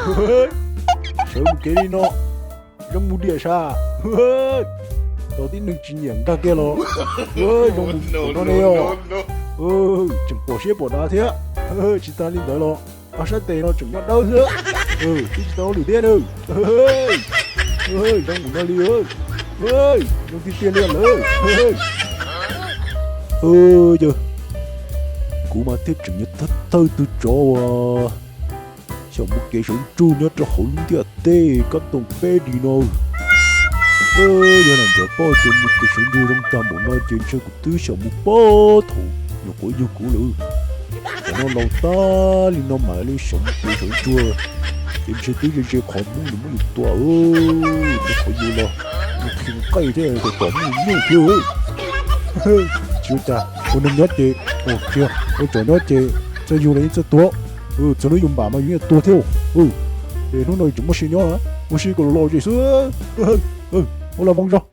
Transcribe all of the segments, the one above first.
Sawv mus kev li no, zoo mus diam sas. Tau tib neeg tsis nyiam nkag kiag los. Zoo mus no ne yog, tseem pom siab pom dav thiab. Tsis tas li ntawd los ob sab tes no tseem nyob dawb xwb, twb tsis tau lwm thiab na. Zoo mus no li, zoo tiag tiag li lawm. Yog kuv mas thiaj tseem yuav thawj tug tsov uas xyaum mus kev sawv ntsug nyob rau hauv lub ntiaj teb kab toom peb li no. Yog lam ntawd poj ces mus kev sawv ntsug zoo tag npaum no ces ntshe kuv twb xyaum mus pab thaum nyuam qhuav yug kuv lawm. Tam no laus tag li no mam li xyaum mus kev sawv ntsug, ces ntshe twb ze ze qhov muab nws muab yus tua, ntshe qhov yus los yus qhia nqaij thiab kom muab yus nyuj thiab. Tsis ua cas, ua neeg nyob ces, tsis ua tsov nyob ces txawj yug los yeej txawj tuag, txog hnub yus npam mas yus yeej tuag thiab. Es hnub no tseem muaj sia nyob, ua si kom laus ces xwb. Ua la voos zog.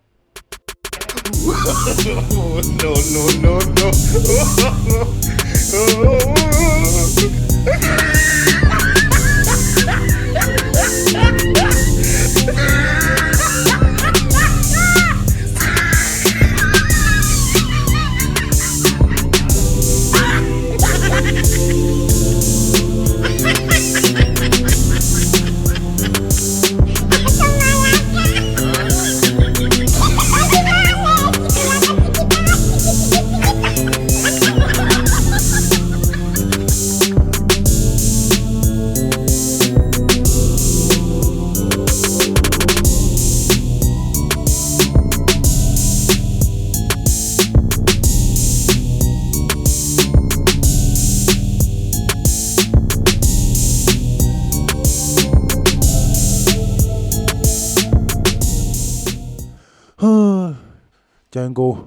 Cas nkaus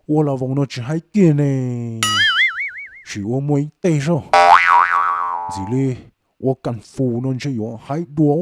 ua la voos no tsis haib kiag ne, sim ua muaj ib teg soj, ntxim li ua kas fus no ntshe yuav haib dua.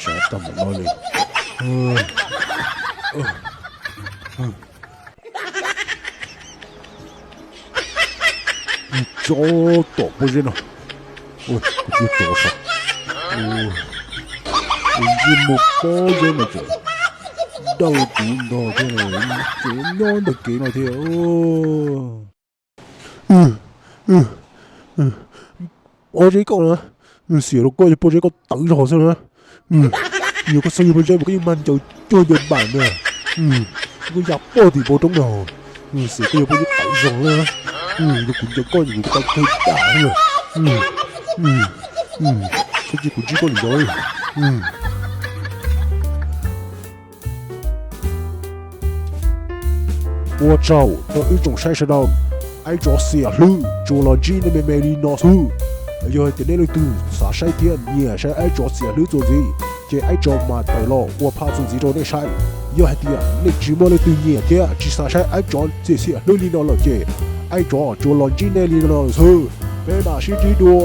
Sab tag npaum no li. Tsov tom pob zeb no. Kuv twb tsov sav. Ntsej muag pob zeb no tseem dawj kuv ntog thiab, tseem nyob ntawm kev no thiab. Pob zeb koj na, xiam rau koj ces pob zeb koj tawv zog xwb na. Yog koj xav yog pob zeb mas koj yeej mag ncaws cuag ncaws npaum na. Koj ya poj tim npoo roob no, xiam koj yog pob zeb tawv zog na. Yog kuv ncaws koj ces kuv tau kawg dam na. Txhob cia kuv ntsib koj li ntawd. Ua tsaug rau ib tsoom saib sawv daws, aib tsov xiam hlwb tsuas los ntsib nej me me li no xwb. Yog hais tias nej leej twg xav saib thiab nyiam saib aib tsov xiam hlwb txuas ntxiv, ces aib tsov mas tawm los ua phaj txuas ntxiv rau nej saib. Yog hais tias nej tsis muaj leej twg nyiam thiab tsis xav saib aib tsov xiam xiam hlwb li no lawm ces aib tsov tsuas los ntsib nej li no xwb. Peb mam sib ntsib dua.